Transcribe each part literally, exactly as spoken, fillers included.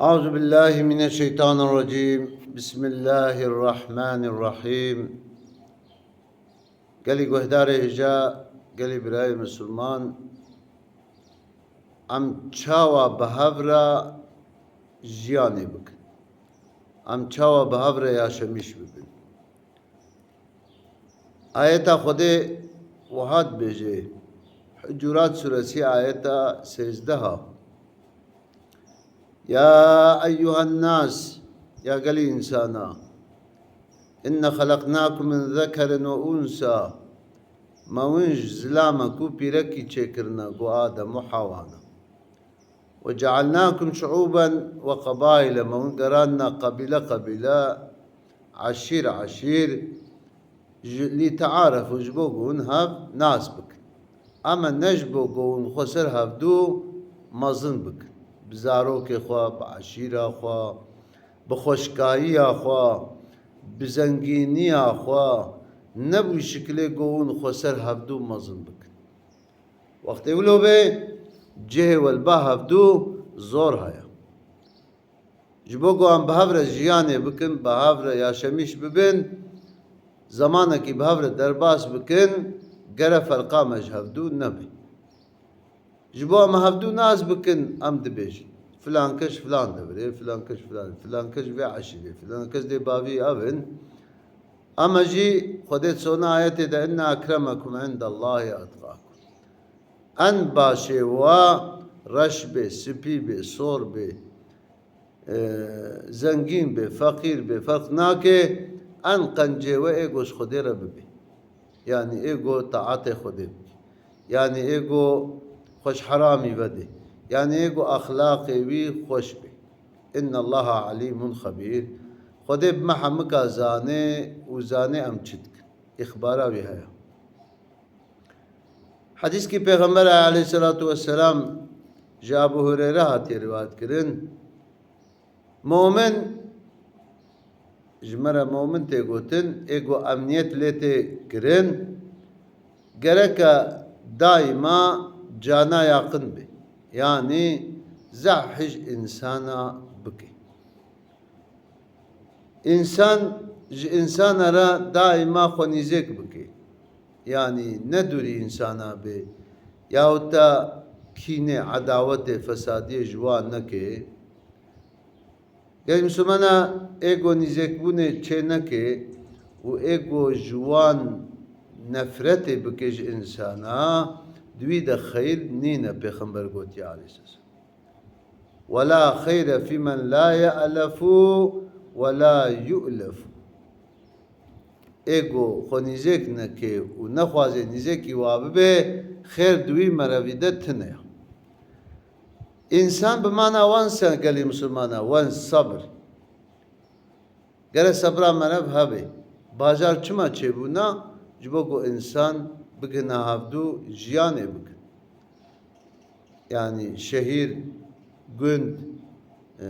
Euzu billahi mineşşeytanirracim. Bismillahirrahmanirrahim. Gelî guhdarê hêja, gelî birayê misilman, em çawa bi hev re jiyanê bikin? Em çawa bi hev re yaşemîş bibin? Ayeta Xwedê wiha dibêje, Hucurat suresî ayeta sêzdeha. Ya eyyuhen nas, ya gelî însana, inna xelaqnakum min zekerin we unsa, me win ji zilamek û pîrekî çêkirine, ku Adem û Hawa ne. Ve cealnakum şuuben ve qabaile, me win gerandine qebîle qebîle, eşîr eşîr, ji, lîtearefu, ji bo ku hûn hev nas bikin. Ama ne ji bo ku hûn xwe ser hevdû mezin bikin. Bi zarokê xwe, bi eşîra xwe, bi xweşkayiya xwe, bi zengîniya xwe, ne bi wî şikilê ku hûn xwe ser hevdû mezin bikin. Wextê wilo bê, cihê we li ba hevdû zor heye. Ji bo ku em bi hev re jiyanê bikin, bi hev re yaşemîş bibin, zemanekî bi hev re derbas bikin, gere ferqa me ji hevdû nebe. Ji bo em hevdû nas bikin, em dibêjin, filan kes filan devirê, filan kes filan, filan kes vê eşîrê, filan kes dê bavî ev in. Ama jî Xwedê sona ayetê de, inna ekremekum indallahî etqakum. En başê wa reş bê, spî bê, sor bê, e, zengîn bê, feqîr bê, ferq nake, en qencê we ê ku ji Xwedê re bibê. Yanî ê ku taetê Xwedê bike. Yanî ê ku xwe ji heramî vedê. Yanî ê ku exlaqê wî xweş bê. Inna Allaha alîmun xebîr. Xwedê bi me hemika zane û zane em çi dikin. Îxbara wî heye. Hedîskî Pêxember aleyhisselatu vesselam ji Abu Hureyre hatiye rivayet kirin. Momin, ji me re momin tê gotin, ê ku emniyet lê tê kirin, gereke daîma cana yaqin be. Yanî zehf ji însana bike. Însan ji însana re daîma xwe nîzêk bike. Yanî ne dûrî însana be. Yahut da kînê, edawetê, fesadiyê ji wan neke. Gelî misilmana ê ku nîzêkbûnê çê neke û ê ku ji wan nefretê bike ji însana, di wî de xeyr nîne, Pêxember gotiye aleyhisselam. Wela xeyre fî men la ye'lefu wela yu'lefu. Ê ku xwe nîzêk neke û nexwaze nîzêkî wa bibe, xêr di wî merevî de tune ye. Însan bi mana wan sen gelî misilmana, wan sebir. Gere sebra merev hebe. Bajar çima çêbûna? Ji bo ku însan bigihine hevdû jiyanê bikin. Yanî şehîr, gund, e,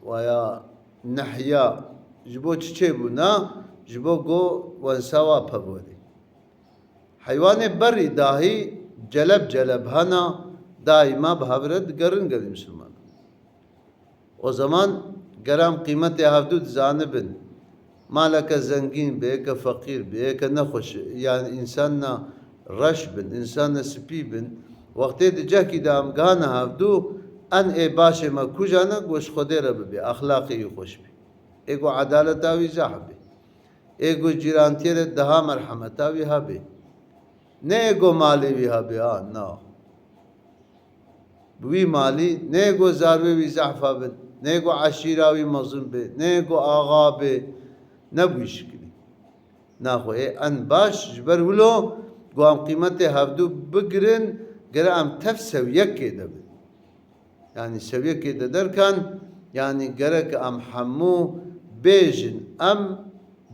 waya nehiya ji bo çi çêbûna? Ji bo ku wensa wa pevwerê. Heywanê berî dahî celeb celeb hena, daîma bi hev re digerin gelî misilman. O zaman ger em qîmetê hevdû dizanibin, maleke zengîn be, yeke feqîr be, yeke nexweş, yanî însana reş bin, însana spî bin, wextê di cehkî de em gihane hevdû, en ê başê me kuja ne, ku ji Xwedê re bibe, exlaqê wî xweş be. Ê ku edaleta wî zehf be. Ê ku cîrantiyê re daha merhemeta wî hebe. Ne ê ku malê wî hebe, ha, na. Bi wî malî, ne ê ku zarwê wî zehfa bin, ne ê ku eşîra wî mezin be, ne ê ku axa be, ne bi wî şikilî. Naxwe ê en baş ji ber wilo ku em qîmetê hevdû bigirin, gere em tev sewiyekê de bin. Yanî sewiyekê de derkan, yanî gerek em hemû bêjin, em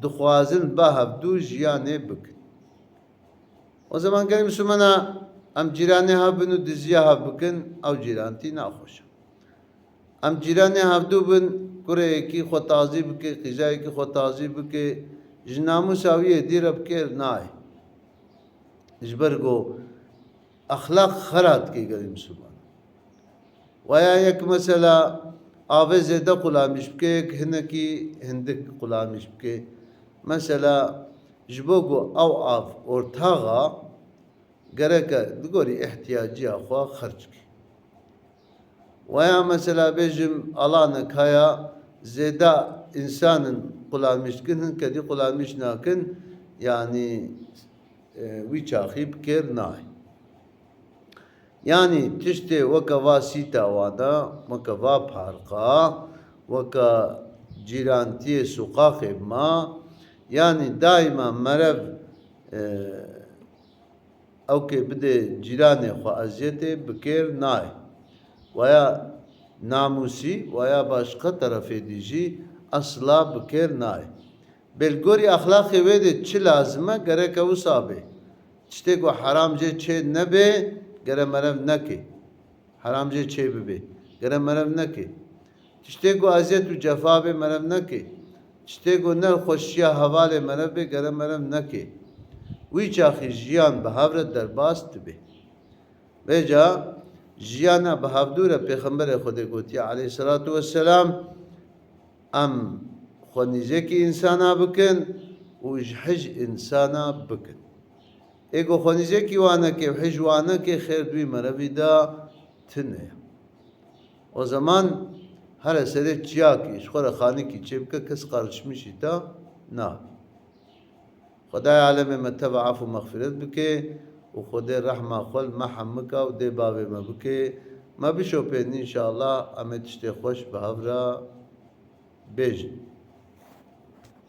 dixwazin ba hevdû jiyanê bikin. O zaman gelî misilmana em cîranê hev bin û diziya hev bikin, ew cîrantî naxweş e. Em cîranê hevdû bin, kurê yekî xwe tazî bike, qîza yekî xwe tazî bike, ji namûsa wî yê dî re bi kêr nayê. Ji ber ku exlaq xera dike gelî misilman. Waya yek mesela Avê zêde qulamîş bike, yek hinekî hindik qulamîş bike. Mesela ji bo ku ew av ortaxa gereke li gorî ihtiyaciya xwe xerc ke. Weya mesela bêjim alanek haya zêde însanin qulamîş dikin, hin kedî qulamîş nakin, yanî, e, wî çaxî bi kêr nayê. Yanî tiştê weke va sîta wana, weke va parka, weke cîrantiyê sûqaxê ma, yanî daîma merev, e, ew kê bidê cîranê xwe eziyetê bi kêr nayê. Waya namûsî, waya başqa terefê dî jî esla bi kêr nayê. Bê li gorî exlaqê wê de çi lazim e, gereke wisa bê. Tiştê ku heram jê çê nebe, gere merev neke. Heram jê çê bibe, gere merev neke. Tiştê ku eziyet û cefa bê, merev neke. Tiştê ku ne xweşiya hevalê merev bê, gere merev neke. Wî çaxî jiyan bi hev re derbas dibe. Vêca jiyana bi hevdû re Pêxemberê Xwedê gotiye aleyhisselatu vesselam, em xwe nîzêkî însana bikin û ji hij însana bikin. Ê ku xwe nîzêkî wan neke û hij wan neke, xêr di wî merevî de tune ye. O zaman here serê çiyakî ji xwe re xanîkî çêbike, kes qarişmişî te nabe. Xwedayê alemê me teva af û mexfîret bike û Xwedê rehma xwe li me hemika û dê bavê me bike. Me bişopênin înşallah, em ê tiştê xweş bi hev re bêjin.